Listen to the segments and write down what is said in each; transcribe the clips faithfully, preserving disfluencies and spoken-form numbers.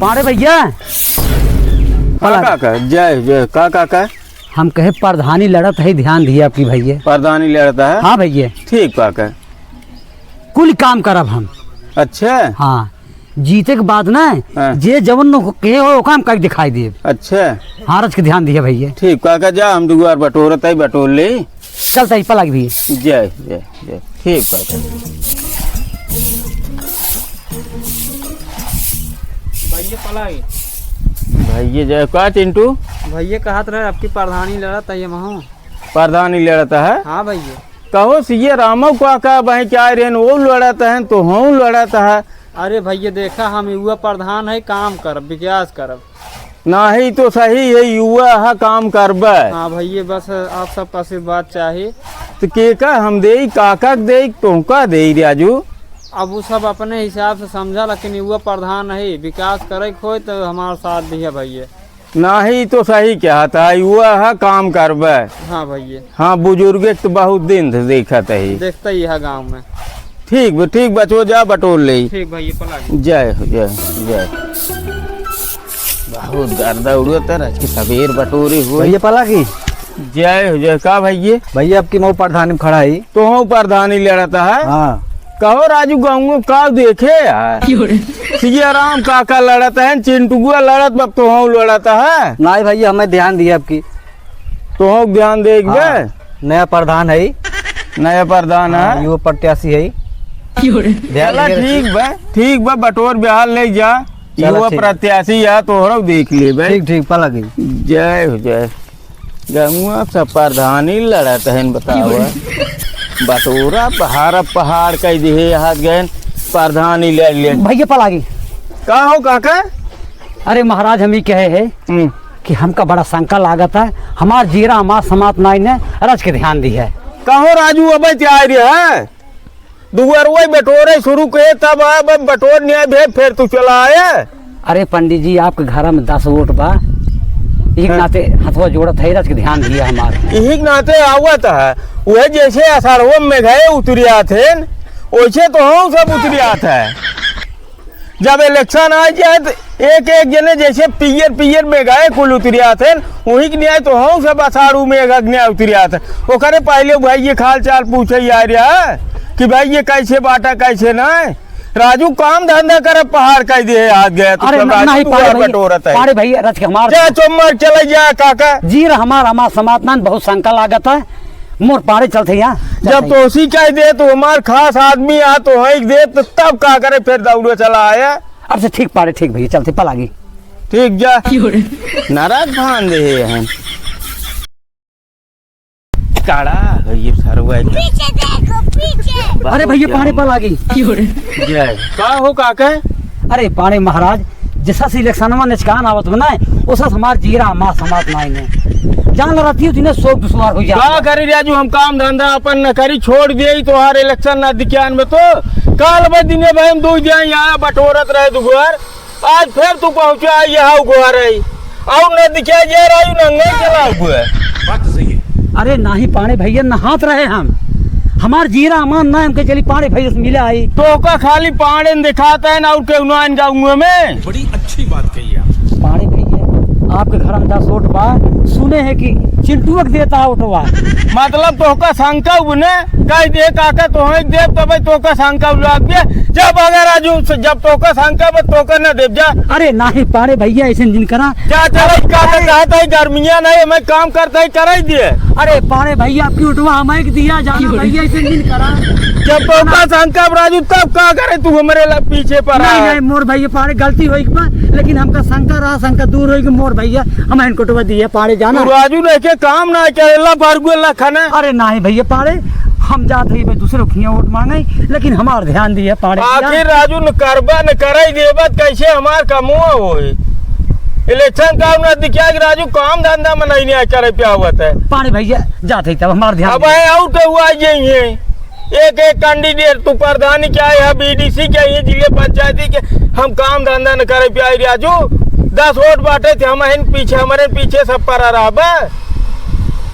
पाड़े भइया। का काका? जय, जय। का काका? हम कहे प्रधानी लड़त है, ध्यान दिया आपकी भइया। प्रधानी लड़त है? हाँ भइया। ठीक काका। कुल काम करब हम। अच्छा। हाँ, जीते के बाद ना, हाँ। जे जवन न कहे हो, ओका हम करके दिखाई देब। अच्छा। हाँ, रच के ध्यान दिया भइया। ठीक काका, जा, हम दुआर बटोरत है, बटोर ले। चलता ही पलक भी। जय, जय, जय। ठीक बात है। भइया पलाई। भइया जय का चिंटू? भइया कहत रहे, आपकी प्रधानी लड़त है ये महू। प्रधानी लड़त है? हाँ भइया। कहो सीए रामो काका, बहन क्या रेन वो लड़त है, तो हूँ लड़त है। अरे भइया देखा, हम युवा प्रधान है, काम करब, विकास करब। नाही तो सही है, युवा है, काम करबे। हाँ भइया, बस आप सबका आशीर्वाद चाही। तो के का हम देई, काका के देई, तोहका देई राजू? अब वो सब अपने हिसाब से समझा, लेकिन युवा प्रधान है, विकास करे के होय तो हमार साथ दिया भइया। नाही तो सही कहत है, युवा है, काम करबे। हाँ भइया। हाँ, बुजुर्ग के तो बहुत दिन से देखत है। देखते ही है गाँव में। ठीक बा, ठीक बा, चो जा बटोर ले। ठीक भइया, पलागी। जय हो, जय हो, जय हो। बहुत गर्दा उड़त है, आज की सबेर बटोरे हुए। भइया पलागी। जय हो, जय। का भइया? भइया, आपकी मऊ प्रधानी में खड़ा है। तो हूँ प्रधानी लड़त है? हाँ। कहो राजू, गाँव में का देखे यार? क्यों रे? सिया राम काका लड़त है, चिंटुआ लड़त बा, तो हूँ लड़त है? नहीं भइया, हमें ध्यान दिया आपकी। तो हूँ ध्यान दे एक हाँ, बे? नया प्रधान है। नया प्रधान हाँ, है? युवा प्रत्याशी है। ध्यान चला, दे रखिए। ठीक बा, ठीक बा, बटोर बिहार ले जा। चला, युवा ठीक। प्रत्याशी है, तोहरो देख लेबे। ठीक, ठीक, पलागी। जय हो, जय। गंगुआ सब प्रधानी लड़त हन, बताओ। बटोरा पहाड़, पहाड़ कह दिहे, हाथ गए प्रधानी लड़ ले। भइया पलागी। का हो काका? अरे महाराज, हम ही कहे है हम्म। कि हमका बड़ा शंका लागत है, हमार जीरा हमार समात नाई ने रच के ध्यान दी है। कहो राजू, अबे ते आए रहे है, दुअरवै बटोरे शुरू के, तब अब बटोर न्याय भे, फिर तू चला आया। अरे पंडित जी, आपके घर में दस वोट बा, एक हाँ। नाते हथवा जोड़त है, रच के ध्यान दिया हमार। यही के नाते आवत है, वह जैसे अषाढ़वा में गए उतरियात है, वैसे तो हम सब उतरियात है। जब election आ जाए तो एक एक जने जैसे पियर पियर में गए कुल उतरियात है, वही के न्याय तो हम सब अषाढ़ू में एक न्याय उतरियात है। ओकरे पहले भाई ये हाल चाल पूछे आ रहा है कि भाई ये कैसे बाटा, कैसे ना। राजू काम धंधा करे, पहाड़ कह दिए हाथ गए तो अरे सब ना, राजू नहीं, दुआर पाड़े भैया, बटोरत है। पाड़े भैया, रच के हमार जा चुम्मर चले जा काका। जीरा हमार, हमार समात नान बहुत शंका लागत है। मोर पाड़े चलते यहाँ, जब चलते। तोसी कह दे तो हमार खास आदमी आ तो है दे तो तब का करे फिर दौड़ो चला आया। अच्छा ठीक पाड़े, ठीक भैया, चलते पलागी। ठीक जा। क्यों रे? नाराज भान दे हैं। काड़ा है ये सरवा एकदम। पीछे देखो, पीछे। अरे भैया, पाड़े पलागी। क्यों रे? जय। का हो काका? अरे पाड़े महाराज, जैसा से इलेक्शनवा नचकान आवत हो ना, ओसा से हमार जीरा हमार समात नाई ने। जान रहती हो, जिन्हें सोच दुश्वार हो जाए। का करी राजू, हम काम धंधा अपन न करी, छोड़ दिए ही तोहार इलेक्शन ना दिखान में तो। काल भाई दिने भाई हम दो दिया यहाँ बटोरत रहे दुगुआर। आज फिर तू पहुँचा यहाँ उगुआर है। और न दिखा जा रहा हूँ, नंगे चला हुआ। बात तो सही है। अरे नाही पाड़े भैया, नहात रहे हम। हमार जीरा अमान ना हमके चली पाड़े भैया से मिले आई। तो का खाली पाड़े न दिखाता है ना और केहू ना आइन गाँव में। बड़ी अच्छी बात कही आप। पाड़े भैया, आपके घर में दस वोट बा, सुने हैं कि चिंटुआ के देता वोटवा। मतलब तोहका शंका उबने, कह दे काका तोहे देव तबे तोहका शंका उलाग दे। जब अगर राजू से जब तोहका शंका बा तोहका न देव जा। अरे नाही पाड़े भैया ऐसे दिन करा। जा चला काका कहता है गर्मियां नहीं मैं काम करता है कराई दिए। अरे पाड़े भैया आपकी उठवा हमें दिया जाना भैया ऐसे दिन करा। जब तोहका शंका बा राजू तब का करे तू हमरे ला पीछे पर नहीं, आ। नहीं, मोर भैया पाड़े गलती होई बा, लेकिन हमका शंका रहा, शंका दूर होई कि मोर भैया हम इनको उठवा दिए पाड़े जाना। तू राजू नहीं के काम ना करेला, बरगुएला खाना। अरे नाही भैया पाड़े, हम जात हई भाई दूसरे खिया वोट मांगे, लेकिन हमार ध्यान दिए पाड़े। आखिर राजू न करबा न करे देबा त कैसे हमार कमुआ होए? इलेक्शन का ना दिखा कि राजू काम धंधा में नहीं, नहीं करे पे आवत है। पाड़े भैया जात हई तब हमार ध्यान अब दिए। है और के हुआ यही है। एक एक कैंडिडेट तू प्रधानी क्या है, बीडीसी क्या है, जिले पंचायती के हम काम धंधा न करे पे आई राजू। दस वोट बाटे थे हम हैं पीछे, हमारे पीछे सब पड़ा रहा बा।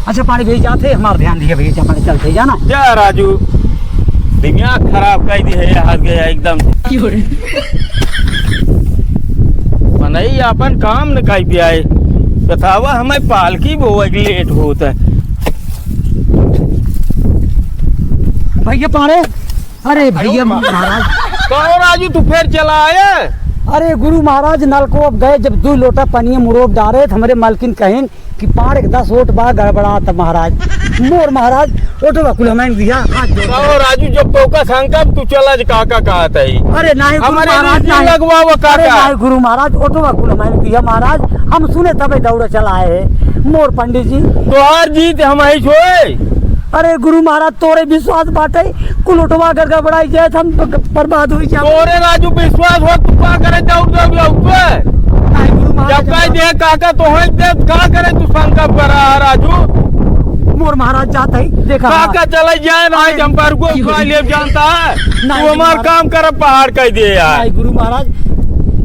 अच्छा पाड़े भैया जाते, हमार ध्यान दिए भैया, जा पाड़े चलते जाना। जा राजू, दिमाग खराब कर दी है, हाथ गया एकदम। क्यों रे? भाई, अपन काम न कइ पाए। बतावा, हमें पालकी बोवे के लेट होत है। भइया पाड़े, अरे भइया महाराज। कहो राजू, तू फिर चला आए? अरे गुरु महाराज, नलको अब गए, जब दुइ लोटा पनिया मुड़ोब डारे, त हमरे मलकिन कहिन कि पाड़े के दस ओट बा, गड़बड़ात महाराज। मोर महाराज, ओटवा कुल हमैं दिया, हाथ जोड़। कहो राजू, जब तोका संकट, तू चला जा, काका कहत है। अरे नाही गुरु हमरे महाराज, बीच में नाही। लगवावा अरे काका। नाही गुरु महाराज, ओटवा कुल हमैं दिया महाराज, हम सुने तबे दौड़े चला आए हैं। मोर पंडित जी। तोहार जीत हमहीं होए। अरे गुरु महाराज, तोरे विश्वास बाटे, कुल ओटवा अगर गड़बड़ाई जाए त हम तो बर्बाद होइ जाए। तोरे राजू विश्वास हो, तू का करे दौड़ दौड़ जाऊ तू? नाही गुरु महाराज, जब कह दे काका तो है दे, का करे तू संकल्प करा राजू? मोर महाराज जात है, देखा काका चले जाए ना, आज हम पर को उठा ले जानता है। नाही तू हमार महाराज। काम कर पहाड़ कह दे यार। नाही गुरु महाराज,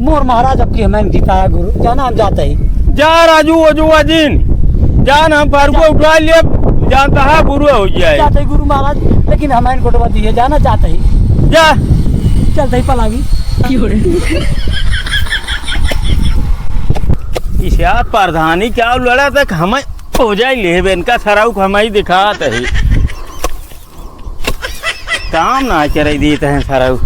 मोर महाराज अब की हमैं जीता है गुरु, जाना हम जात है। जा राजू, वो जो अजीन, जान हम पर को उठा ले जानता है, बुरा हो जाए। जात है गुरु महाराज, लेकिन हमैं कोटवा दिए, जाना जात है। जा। चलत है पलागी। इस यार प्रधानी क्या लड़ा तक हमैं हो जाए लेबे, इनका सराउक हमैं दिखात है। काम ना करे देत हैं सरऊ।